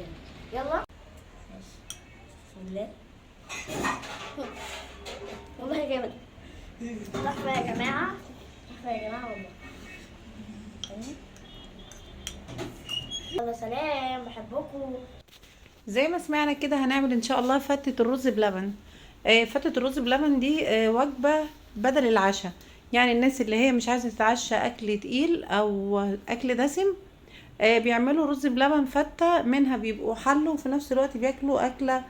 جدا. يلا ماشي، بسم الله. والله جامد، تحفة يا جماعة، تحفة يا جماعة والله. يلا سلام، بحبكم. زي ما سمعنا كده هنعمل ان شاء الله فتة الرز بلبن. فتة الرز بلبن دي وجبة بدل العشاء، يعني الناس اللي هي مش عايزة تتعشى اكل تقيل او اكل دسم، بيعملوا رز بلبن فتة منها، بيبقوا حلوا وفي نفس الوقت بياكلوا اكلة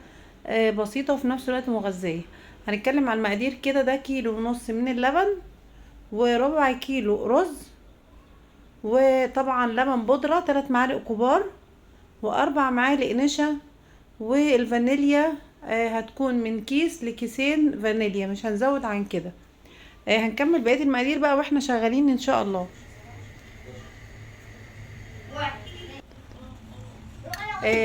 بسيطة وفي نفس الوقت مغذية. هنتكلم عن المقادير كده. ده كيلو ونص من اللبن، وربع كيلو رز، وطبعا لبن بودرة 3 معالق كبار، و4 معالق نشا، والفانيليا هتكون من كيس لكيسين فانيليا، مش هنزود عن كده. هنكمل بقية المقادير بقى واحنا شغالين ان شاء الله.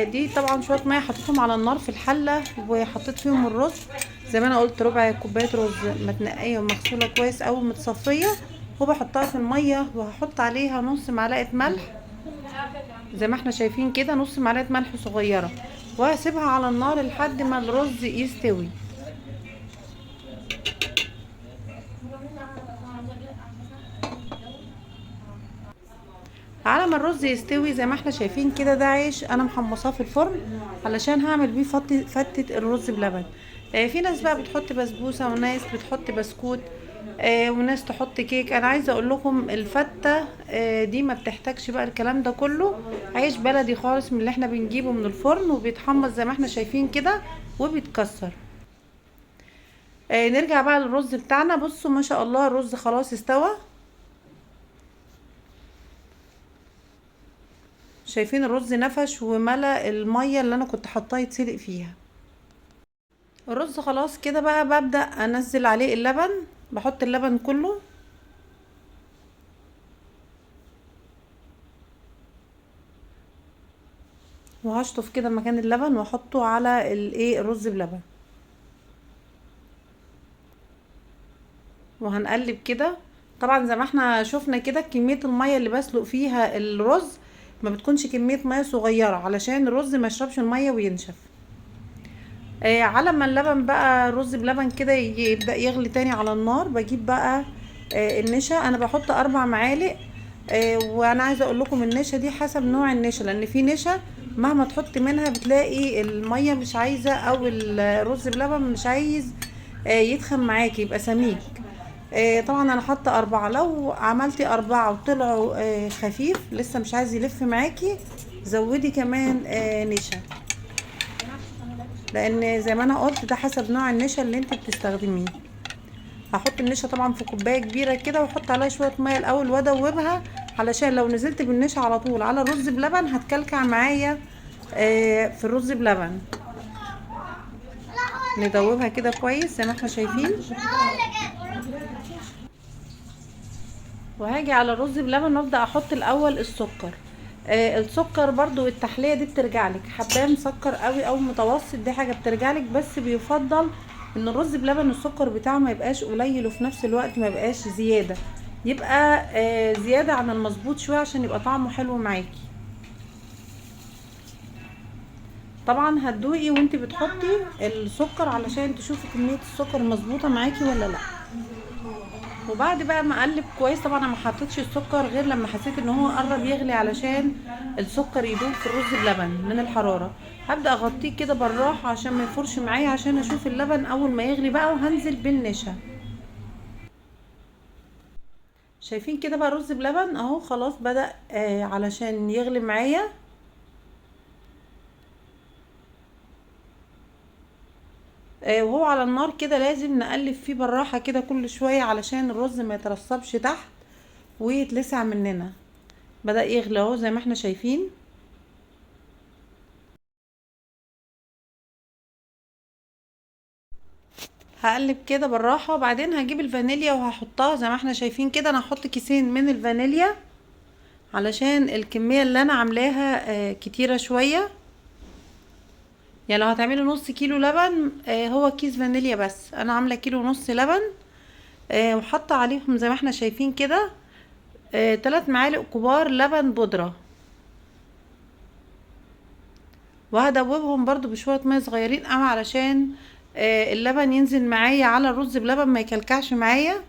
دي طبعا شوية مية حطيتهم على النار في الحلة وحطيت فيهم الرز زي ما انا قلت، ربع كوباية رز متنقية ومغسولة كويس او متصفية، وبحطها في المية وهحط عليها نص معلقة ملح زي ما احنا شايفين كده، نص معلقة ملح صغيرة، وهسيبها على النار لحد ما الرز يستوي. على ما الرز يستوي زي ما احنا شايفين كده، ده عيش انا محمصاه في الفرن علشان هعمل بيه فتة الرز بلبن. في ناس بقى بتحط بسبوسة، وناس بتحط بسكوت، وناس تحط كيك. انا عايزة اقول لكم الفتة، دي ما بتحتاجش بقى الكلام ده كله، عيش بلدي خالص من اللي احنا بنجيبه من الفرن، وبيتحمص زي ما احنا شايفين كده وبيتكسر. نرجع بقى للرز بتاعنا. بصوا ما شاء الله الرز خلاص استوى، شايفين الرز نفش وملأ المية اللي انا كنت حطاه يتسلق فيها. الرز خلاص كده بقى ببدأ انزل عليه اللبن، بحط اللبن كله. وهشطف كده مكان اللبن واحطه على الرز بلبن، وهنقلب كده. طبعا زي ما احنا شفنا كده كمية المية اللي بسلق فيها الرز ما بتكونش كمية مية صغيرة علشان الرز ما يشربش المية وينشف. على ما اللبن بقى الرز بلبن كده يبدأ يغلي تاني على النار، بجيب بقى، النشا. انا بحط 4 معالق، وانا عايزة اقول لكم النشا دي حسب نوع النشا، لان في نشا مهما تحط منها بتلاقي المية مش عايزة، او الرز بلبن مش عايز، يتخن معاكي يبقى سميك. طبعا انا حاطه 4، لو عملتي 4 وطلعوا، خفيف لسه مش عايز يلف معاكي زودي كمان، نشا، لان زي ما انا قلت ده حسب نوع النشا اللي انت بتستخدميه. هحط النشا طبعا في كوباية كبيرة كده، واحط عليها شوية مية الاول وادوبها، علشان لو نزلت بالنشا على طول على الرز بلبن هتكلكع معايا، في الرز بلبن. ندوبها كده كويس زي ما احنا شايفين. وهاجي على الرز بلبن وابدا احط الاول السكر. السكر برضو التحلية دي بترجع لك، حباه مسكر قوي او متوسط دي حاجة بترجع لك، بس بيفضل ان الرز بلبن السكر بتاعه ما يبقاش قليل وفي نفس الوقت ما يبقاش زيادة، يبقى، زيادة عن المظبوط شوية عشان يبقى طعمه حلو معاكي. طبعا هتدوقي وانت بتحطي السكر علشان تشوفي كمية السكر مظبوطة معاكي ولا لا. وبعد بقى ما اقلب كويس، طبعا انا ما حطيتش السكر غير لما حسيت ان هو قرب يغلي علشان السكر يدوب في الرز بلبن من الحرارة. هبدا اغطيه كده بالراحة عشان ما يفورش معايا، عشان اشوف اللبن اول ما يغلي بقى، وهنزل بالنشا. شايفين كده بقى الرز بلبن اهو خلاص بدا، علشان يغلي معايا. وهو على النار كده لازم نقلب فيه بالراحة كده كل شوية علشان الرز ما يترسبش تحت ويتلسع مننا. بدأ يغلي اهو زي ما احنا شايفين. هقلب كده بالراحة، وبعدين هجيب الفانيليا وهحطها زي ما احنا شايفين كده. انا هحط كيسين من الفانيليا علشان الكمية اللي انا عاملاها، كتيرة شوية. لو هتعملي نص كيلو لبن، هو كيس فانيليا بس، انا عاملة كيلو ونص لبن، وحاطة عليهم زي ما احنا شايفين كده، 3 معالق كبار لبن بودرة. وهدوبهم برضو بشوية مية صغيرين قوي علشان اللبن ينزل معايا على الرز بلبن ما يكلكعش معايا.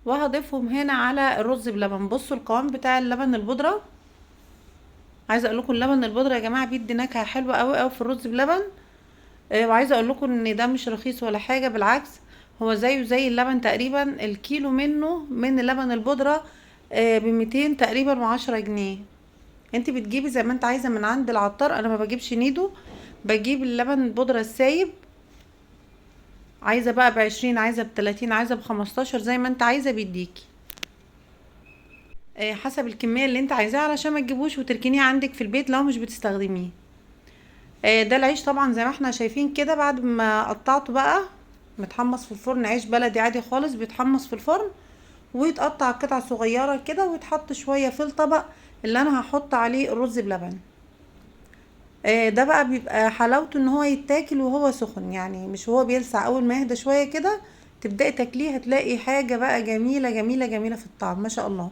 وهضيفهم هنا على الرز بلبن. بصوا القوام بتاع اللبن البودرة، عايزه اقول لكم اللبن البودرة يا جماعة بيدي نكهة حلوة قوي قوي في الرز بلبن. وعايزه اقول لكم ان ده مش رخيص ولا حاجة، بالعكس هو زيه زي اللبن تقريبا. الكيلو منه من اللبن البودرة بميتين تقريبا وعشرة جنيه. انت بتجيبي زي ما انت عايزه من عند العطار، انا ما بجيبش نيدو، بجيب اللبن البودرة السايب. عايزه بقى ب20، عايزه ب30، عايزه ب15، زي ما انت عايزه بيديكي، حسب الكمية اللي انت عايزاها، علشان ما تجيبوش وتركنيه عندك في البيت لو مش بتستخدميه. ده العيش طبعا زي ما احنا شايفين كده بعد ما قطعته بقى متحمص في الفرن، عيش بلدي عادي خالص بيتحمص في الفرن، ويتقطع قطع صغيرة كده، ويتحط شوية في الطبق اللي انا هحط عليه الرز بلبن. ده بقى بيبقى حلاوته ان هو يتاكل وهو سخن، يعني مش هو بيلسع، اول ما يهدى شوية كده تبدأي تاكليه، هتلاقي حاجة بقى جميلة جميلة جميلة في الطعم ما شاء الله.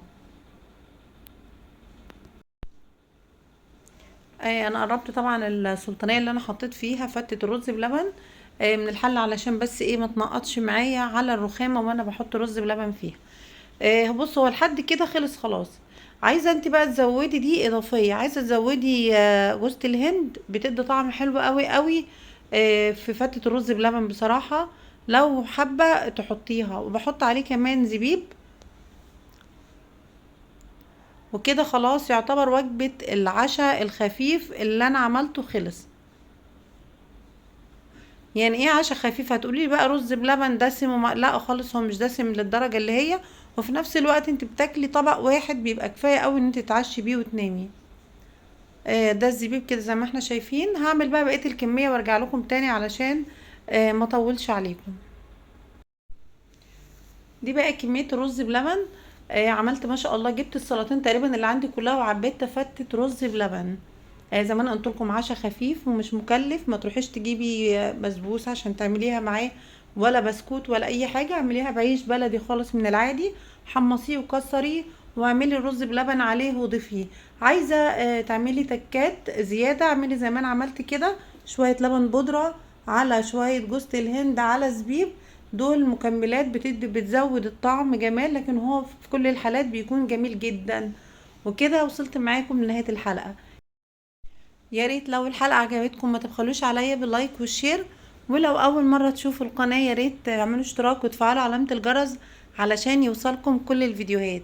انا قربت طبعا السلطانيه اللي انا حطيت فيها فتة الرز بلبن، من الحلة، علشان بس ما تنقطش معايا على الرخامه وانا بحط رز بلبن فيها. بصوا هو لحد كده خلص خلاص. عايزه انت بقى تزودي دي اضافية، عايزه تزودي، جوزة الهند بتدي طعم حلو قوي قوي، في فتة الرز بلبن بصراحة، لو حابة تحطيها. وبحط عليه كمان زبيب وكده. خلاص يعتبر وجبة العشاء الخفيف اللي انا عملته خلص. يعني ايه عشاء خفيف؟ هتقولي لي بقى رز بلبن دسم وما... لا خالص، هو مش دسم للدرجة اللي هي، وفي نفس الوقت انت بتاكلي طبق واحد بيبقى كفاية قوي ان انت تتعشي بيه وتنامي. ده الزبيب كده زي ما احنا شايفين. هعمل بقى بقية الكمية وارجع لكم تاني علشان ما اطولش عليكم. دي بقى كمية الرز بلبن. عملت ما شاء الله، جبت السلطتين تقريبا اللي عندي كلها وعبيت فتة رز بلبن. زي ما انا قلت لكم عشاء خفيف ومش مكلف، ما تروحيش تجيبي بسبوسه عشان تعمليها معاه ولا بسكوت ولا اي حاجة، اعمليها بعيش بلدي خالص من العادي، حمصية وكسريه واعملي الرز بلبن عليه وضيفيه. عايزه تعملي تكات زيادة، اعملي زي ما انا عملت كده، شوية لبن بودره على شوية جوزة الهند على زبيب، دول مكملات بتزود الطعم جمال، لكن هو في كل الحالات بيكون جميل جدا. وكده وصلت معاكم لنهاية الحلقة. يا ريت لو الحلقة عجبتكم ما تبخلوش عليا بال like وال share، ولو اول مرة تشوفوا القناة يا ريت تعملوا اشتراك وتفعلوا علامة الجرس علشان يوصلكم كل الفيديوهات.